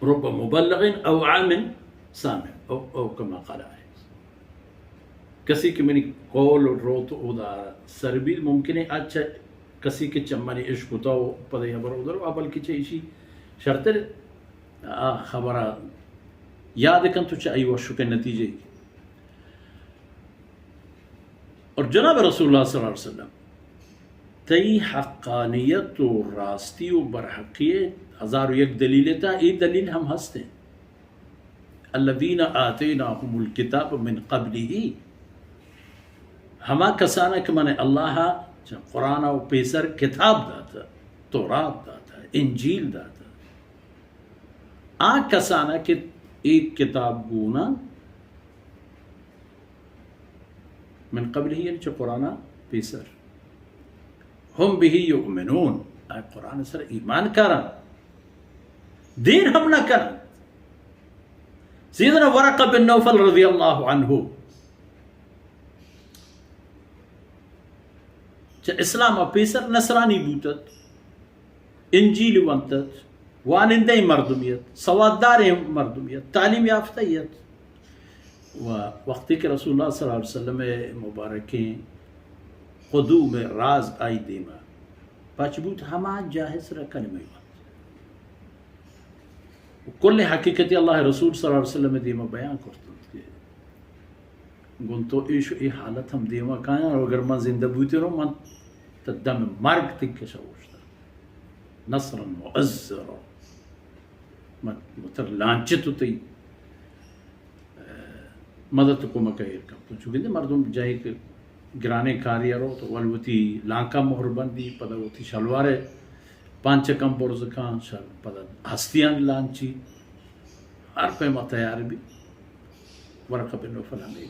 رب مبلغ او عام سامع، او، او کما قال آئے۔ کسی کہ منی قول روت اودا سر بیت، ممکن ہے اچھا کسی کہ چہ منی اشکتا و پدے خبر اودر، آ بلکہ چہ ایشی شرتر آ خبر یاد کن تو چہ ای وشکن نتیجے۔ اور جناب رسول اللہ صلی اللہ علیہ وسلم، تئی حقانیت و راستی و برحقی ہزار و یک دلیل تا، اے دلیل ہم ہستیں۔ الذین آتیناہم الکتاب من قبلہ، ہما کسانا کہ من اللہ چہ قرآن و پیسر کتاب داتا، تورات داتا، انجیل داتا، آ کسانا کہ اے کتاب گونا من قبلہ، یعنی چہ قرآن پیسر، ہم بہ یؤمنون، آ قرآن سر ایمان کارن، دیر ہم نہ کرن۔ سیدنا ورقہ بن نوفل رضی اللہ عنہ چہ اسلام پیسر نصرانی بوتت، انجیل ونتت، وانندہ مردمی ات، سواددار مردمی ات، تعلیم یافتہ ات۔ و وقتی کہ رسول اللہ صلی اللہ علیہ وسلم مبارکیں قدوم راز آئی دیما پچ بوت، ہما جاہ سر کلمہ وانت۔ و کل حقیقتی اللہ رسول صلی اللہ علیہ وسلم دیما بیان کرتنت کہ گوں تو ایش و ای حالت ہم دیما کایاں، و اگر من زندہ بوتینوں، من تا دم مرگ تئی کشا اوشتا۔ نصرا مؤزرا۔ من متر لانچت و تئی، اه، مدد و کمک ایر کن۔ تو چونکہ مردم جاہی کہ گرانیں کاری رو تو ول وتی لانکا مہر بندی، پدا وتی شلوار پانچ کم برز کن، شل-، پدا ہستیان لانچی۔ ہر پیما تیار بی۔ ورقہ بن نوفل ہمے۔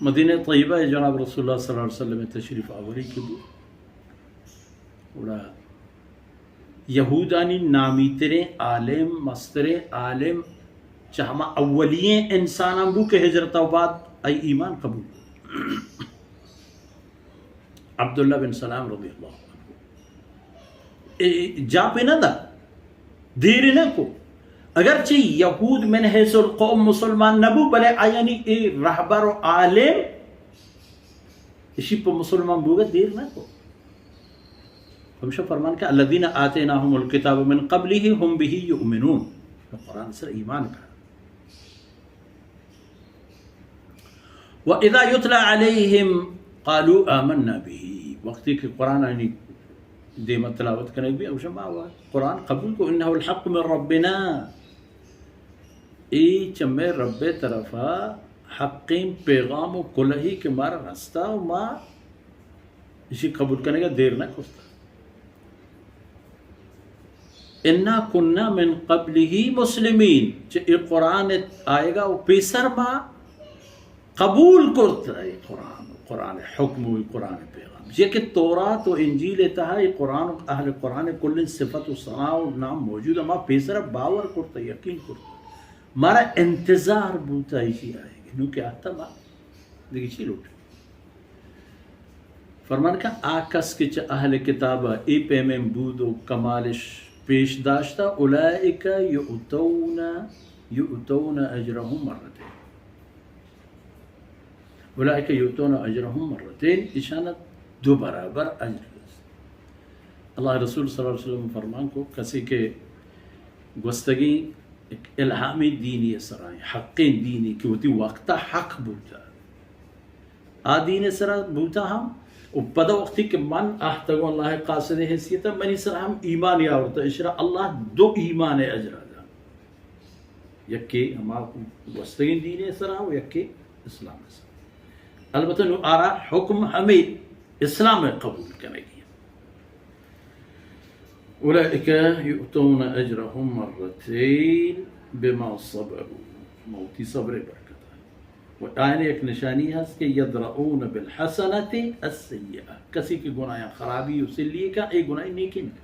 مدینہ طیبہ جناب رسول اللہ صلی اللہ علیہ وسلم تشریف آوری کی بو۔ گڑا یہودانی نامی تریں عالم، مستریں عالم، چہ ہما اولی انسانان بو کہ ہجرت بعد آئی ایمان قبول۔ عبداللہ بن سلام رضی اللہ عنہ۔ اے جاپے نہ دا، دیر نہ کو۔ اگرچہ یہود من حیث القوم مسلمان نہ بو، بلے آیانی اے رہبر و عالم اشی پہ مسلمان بوگا دیر نہ کو۔ ہمشہ فرمان کہ الذین آتیناہم الکتاب من قبلہ ہم بہ یؤمنون، قرآن سر ایمان کا۔ و اذا یتلی علیہم قالوا آمنا بہ، وقتی کہ قرآن آنی دیما تلاوت کنگ بی، اوشا ما و قرآن قبول کو، انہ الحق من ربنا، اے چہ مئے رب طرفا حقیں پیغام و کلہی کہ مارا رستا و ما اشی قبول کنگا دیر نہ کرتا۔ انا کنا من قبلہ مسلمین، چہ اے قرآن آئیگا و پیسر ما قبول کرت اے قرآن، قرآن حکم و قرآن پیغام۔ یہ کہ تورات و انجیل تہا اے قرآن و اہل قرآن کلیں صفت و ثنا و نام موجود، ما پیسر باور کرت، یقین کرت۔ مارا انتظار بوتا ایشی آئیگی۔ نو کہ آتا ما دگہ چی لوٹ؟ فرمان کہ آ کس کہ چہ اہل کتاب اے پیمیں بود و کمالش پیش داشتا، اولئک یؤتون، یؤتون اجرہم مرتین۔ اولئک یؤتون اجرہم مرتین، اشانا دو برابر اجر رسیت۔ اللہ رسول صلی اللہ علیہ وسلم فرمان کو، کسی کہ گوستگیں یک الہامی دینی سرائیں، حقیں دینی کہ وتی وقتا حق بوتا، آ دین سرا بوتا ہم، و پدا وقتی کہ من آہتگوں اللہ قاصد حیثیتا، منی سرا ہم ایمان آورتا، اشرا اللہ دو ایمان اجرا دا۔ یکے ہما گوستگیں دین سرا و یکے اسلام سرا۔ البتہ نو آرا حکم ہمے اسلام قبول کنگی۔ اولئک یؤتون اجرہم مرتین بما صبروا، موتی صبر برکت۔ و آیان یک نشانی ہست کہ یدرؤون بالحسنۃ السیئۃ، کسی کہ گناہاں خرابی و سلی کا، اے گناہی نیکی نہ۔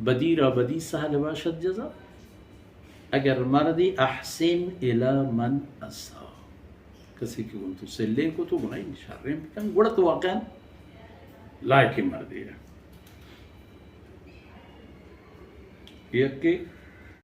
بدی را بدی سہل باشد جزا، اگر مردی احسن الی من اساء، کسی کہ گوں تو سلیں کو تو گناہی شریں بکن، گڑا تو واقعاً لائق مردی ہے۔ یکے